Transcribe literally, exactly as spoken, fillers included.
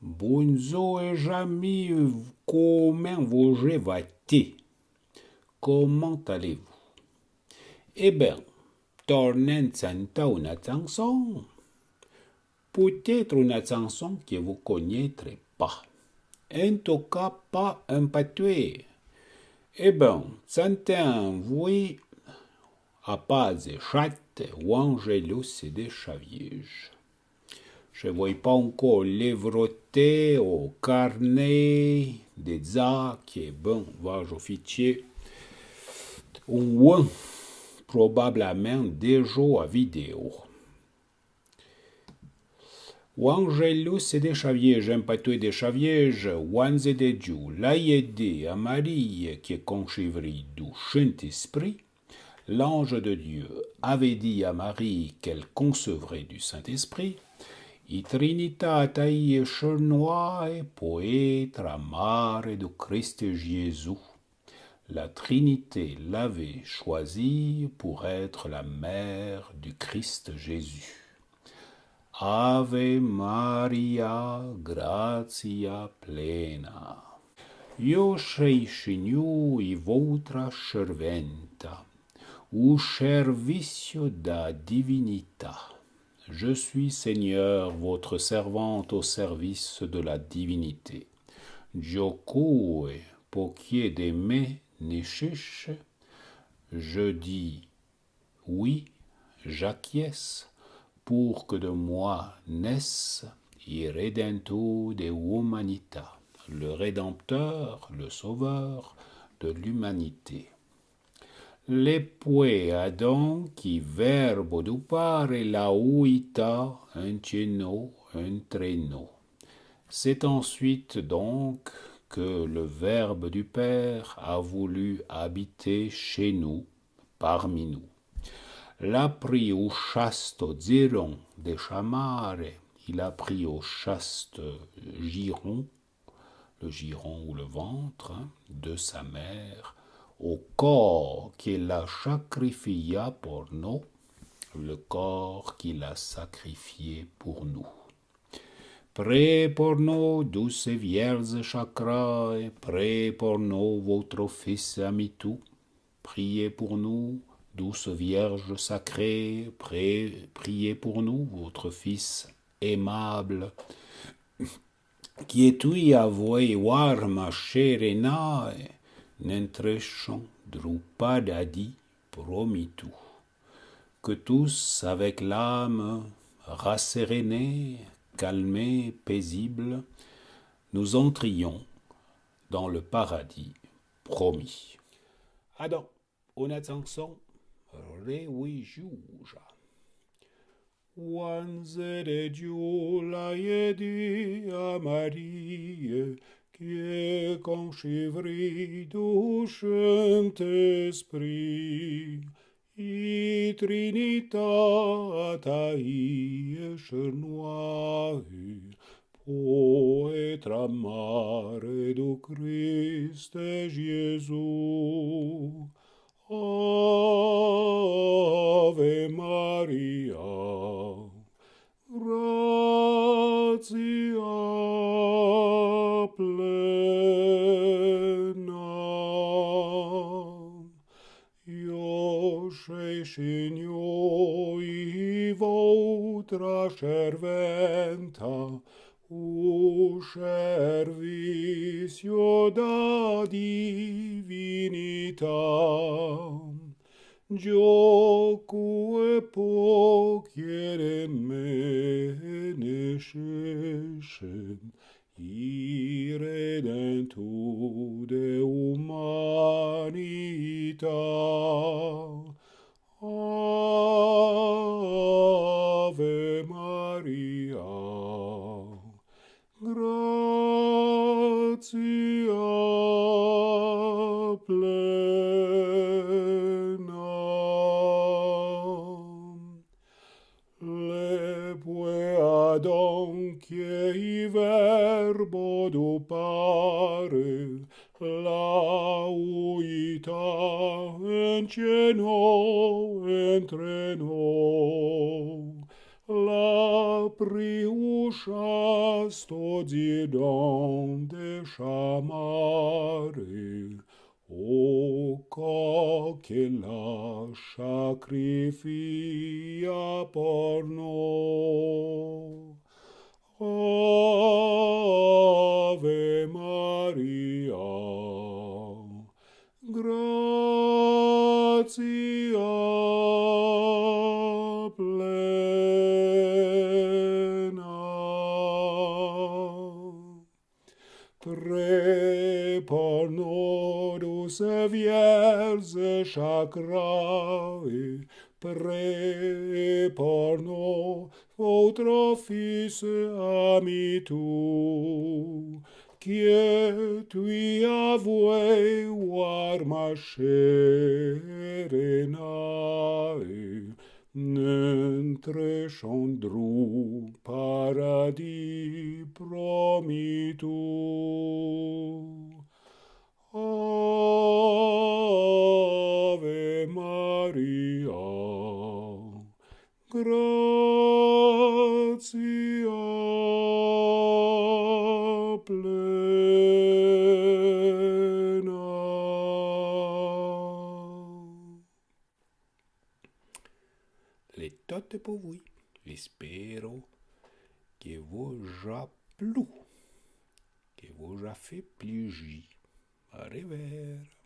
Bondzor, é jami, komin vo-dze va-t-i? Comment allez-vous? É bin, tornin tsantà ona tsanson. Peut-être ona tsanson ke vo konyétré pa. En tou ka, pa en patoué. É bin, tsantin-voué a pa dze chat, Wandzélos é dze Chavyéje. Dze voué pa onko lévroté o karné dze dza ke, bin, va dze fitchié. On ouin, probablamin, dèdjo a vidéo. Wandzélos é dze Chavyéje, en patoué dze Chavyéje, Wandzé dze Djo l'a yé di a Marie ke konchivri dou Shint-Éspri, l'ange de Dieu avait dit à Marie qu'elle concevrait du Saint-Esprit, i Trinità a tayi chernouae po étre a mare dou Christ Jésus. La Trinité l'avait choisie pour être la mère du Christ Jésus. Ave Maria, gratia plena. Io sei Signor i voutra serventa, u servicio da divinità. Je suis, Seigneur, votre servante au service de la divinité. Djo coue po kyé de mé néchéche, je dis oui, j'acquiesce, pour que de moi naisse i Redentor de umanità, le Rédempteur, le Sauveur de l'humanité. L'è poué adon ki Verbo dou Pare l'a uita entre no, entre no. C'est ensuite donc que le Verbe du Père a voulu habiter chez nous, parmi nous. L'a pri u chasto dzeron de sha mare, il a pris au chaste giron, le giron ou le ventre, hein, de sa mère, o cor ke l'a sacrifia por no, le corps qu'il a sacrifié pour nous. Pré por no, douce Vierze sacrae, pré por no, votre Fils ami tou. Priez pour nous, douce Vierge sacrée, pré-, priez pour nous, votre Fils aimable, ki étui avoué warma serenae, n'entrechon dru paradi promitu. Que tous, avec l'âme rassérénée, calmée, paisible, nous entrions dans le paradis promis. Adon, ona tsanson religiosa. Wanze de Diu l'a yé di a Marie, ke conchivri dou Shint-Éspri, i Trinità a tayi echernouae, po étre a mare dou Christ Jésus. Ave Maria, gratia plena. Io sei Signor i voutra serventa, u servicio da divinità. Djo coue po kyé de mé néchéche, i Redentor de umanità. Ave Maria, gratia plena. L'è poué adon ke i Verbo dou Pare l'a uita entre no, entre no. La pri u chasto di don de cha mare, o co que la sacrifia por no. Ave Maria, gratia plena. Pre por no, douce Vierze sacrée, pre por no, voutre Fils ami tu, que tu avoué war ma cherenae, n'entre chon dru paradis promitu. Ave Maria, gratia plena. L'è tot po voué. J'espéro que vos a plu, que vos a fé pliji. A revère.